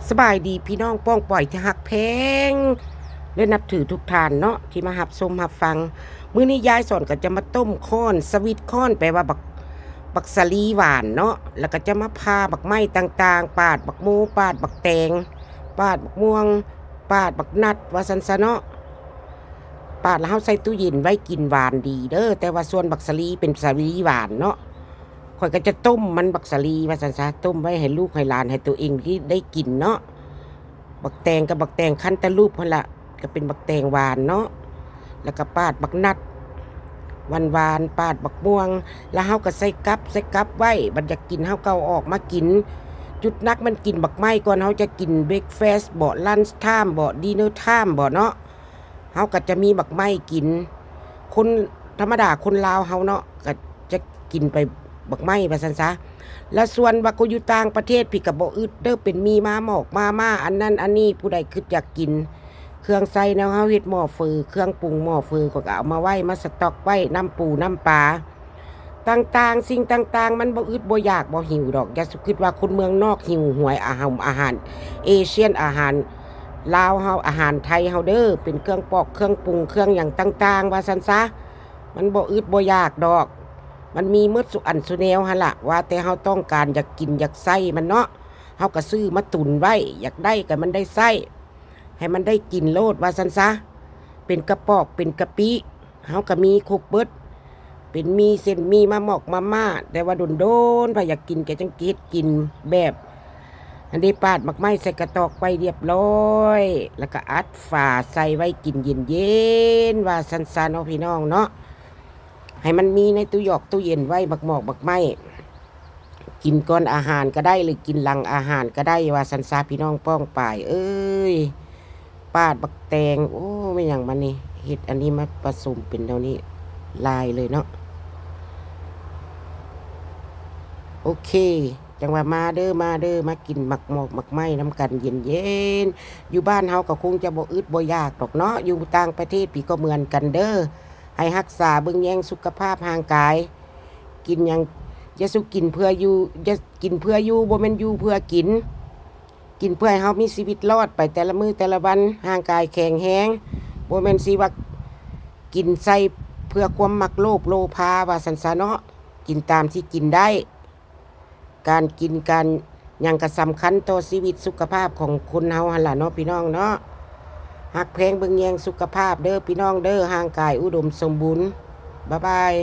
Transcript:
ສະບາຍດີພີ່ນ້ອງປ້ອງປອຍທີ່ຮັກແພງ ແລະ ນັບຖືທຸກທ່ານເນາະ ທີ່ມາຮັບຊົມຮັບຟັງ. ມື້ນີ້ຍາຍສອນກໍຈະມາຕົ້ມຄ້ອນ ສະວິດຄ້ອນ ແປວ່າບັກ ບັກສາລີຫວານເນາະ, ແລ້ວກໍຈະມາຜ່າບັກໄມ້ຕ່າງໆ ປາດບັກໂມ ປາດບັກແຕງ ປາດບັກມ່ວງ ປາດບັກນັດ ວ່າຊັ້ນຊະເນາະ. ປາດແລ້ວເຮົາໃສ່ຕູ້ເຢັນໄວ້ກິນ ຫວານດີເດີ. ແຕ່ວ່າສ່ວນບັກສາລີເປັນສາລີຫວານເນາະ, ຂ້ອຍກໍຈະຕົ້ມມັນບັກສາລີວ່າຊັ້ນຊະ, ຕົ້ມໄວ້ໃຫ້ລູກໃຫ້ຫຼານ ໃຫ້ໂຕເອງໄດ້ກິນເນາະ. ບັກແຕງກັບບັກແຕງຄັນຕາລູບຫັ້ນລະ ກໍເປັນບັກແຕງຫວານເນາະ, ແລ້ວກໍປາດບັກນັດຫວານໆ ປາດບັກມ່ວງ ແລ້ວເຮົາກໍໃສ່ກັບ ໃສ່ກັບໄວ້, ບັດຢາກກິນເຮົາກໍເອົາອອກມາກິນ. ຈຸດໜັກມັນກິນບັກໄມ້ກ່ອນ, ເຮົາຈະກິນ breakfast ບໍ lunch time ບໍ dinner time ບໍເນາະ. ເຮົາກໍຈະມີບັກໄມ້ກິນ. ຄົນທຳມະດາຄົນລາວເຮົາເນາະ ກໍຈະກິນໄປບັກໄມ້ວ່າຊັ້ນຊະ. ແລ້ວສ່ວນວ່າຄົນຢູ່ຕ່າງປະເທດພີ້ກໍບໍ່ອຶດເດີ, ເປັນໝີ່ມາໝອກມາມ່າ ອັນນັ້ນອັນນີ້, ຜູ້ໃດຄິດຢາກກິນເຄື່ອງໃຊ້ແນວເຮົາເຮັດໝໍ້ເຝີ, ເຄື່ອງປຸງໝໍ້ເຝີ ຂ້ອຍກໍເອົາມາໄວ້ ມາສະຕັອກໄວ້, ນ້ຳປູນ້ຳປາ ຕ່າງໆ ສິ່ງຕ່າງໆ ມັນບໍ່ອຶດບໍ່ຢາກບໍ່ຫິວດອກ. ຢ່າສຸຄິດວ່າຄົນເມືອງນອກຫິວໂຫຍອາຫານ ອາຫານເອເຊຍນ ອາຫານລາວເຮົາ ອາຫານໄທເຮົາເດີ, ເປັນເຄື່ອງປອກເຄື່ອງປຸງເຄື່ອງຫຍັງຕ່າງໆ ວ່າຊັ້ນຊະ. ມັນບໍ່ອຶດບໍ່ຢາກດອກ, ມັນມີໝົດສູ່ອັນສູ່ແນວຫັ້ນລະ, ວ່າແຕ່ເຮົາຕ້ອງການຢາກກິນຢາກໃຊ້ມັນເນາະ, ເຮົາກໍຊື້ມາຕຸນໄວ້, ຢາກໄດ້ກໍມັນໄດ້ໃຊ້ ໃຫ້ມັນໄດ້ກິນໂລດວ່າຊັ້ນຊະ. ເປັນກະປອກເປັນກະປິ ເຮົາກໍມີຄົບເບິດ, ເປັນໝີ່ເສັ້ນໝີ່ມາໝອກມາມ່າ, ແຕ່ວ່າດົນໆ ໃຜຢາກກິນກໍຈັ່ງເຮັດກິນ. ແບບ ອັນນີ້ປາດໝາກໄມ້ໃສ່ກະຕອກໄວ້ລຽບລ້ອຍ ແລ້ວກໍອັດຝາໃສ່ໄວ້ກິນເຢັນໆ ວ່າຊັ້ນຊະເນາະ ພີ່ນ້ອງເນາະ. ໃຫ້ມັນມີໃນຕູ້ຢອກຕູ້ເຢັນໄວ້ ໝາກໝອກໝາກໄມ້ ກິນກ່ອນອາຫານກໍໄດ້ ຫຼື ກິນຫຼັງອາຫານກໍໄດ້ ວ່າຊັ້ນຊະ ພີ່ນ້ອງປ້ອງປາຍເອີຍ. ປາດບັກແຕງ ໂອ້ ແມ່ນຫຍັງມັນນີ້ ເຮັດອັນນີ້ມາປະສົມເປັນແນວນີ້ ຫຼາຍເລີຍເນາະ. ໂອເຄ ຈັ່ງວ່າມາເດີ ມາເດີ ມາກິນໝາກໝອກໝາກໄມ້ນຳກັນເຢັນໆ. ຢູ່ບ້ານເຮົາກໍຄົງຈະບໍ່ອຶດບໍ່ຢາກດອກເນາະ, ຢູ່ຕ່າງປະເທດພີ້ກໍເໝືອນກັນເດີ. ໃຫ້ຮັກສາເບິ່ງແຍງສຸຂະພາບຮ່າງກາຍ. ກິນຫຍັງ ຢ່າສຸກິນເພື່ອຢູ່ ຢ່າກິນເພື່ອຢູ່ ບໍ່ແມ່ນຢູ່ເພື່ອກິນ. ກິນເພື່ອໃຫ້ເຮົາມີຊີວິດລອດໄປແຕ່ລະມື້ແຕ່ລະວັນ, ຮ່າງກາຍແຂງແຮງ, ບໍ່ແມ່ນຊິວ່າກິນໃສ່ເພື່ອຄວາມມັກໂລບໂລພາ ວ່າຊັ້ນຊະເນາະ. ກິນຕາມທີ່ກິນໄດ້. ການກິນການຫຍັງກໍສຳຄັນຕໍ່ຊີວິດສຸຂະພາບຂອງຄົນເຮົາຫັ້ນລະເນາະ ພີ່ນ້ອງເນາະ. ຮັກແພງເບິ່ງແຍງສຸຂະພາບເດີ ພີ່ນ້ອງເດີ, ຮ່າງກາຍອຸດົມສົມບູນ. ບາຍບາຍ.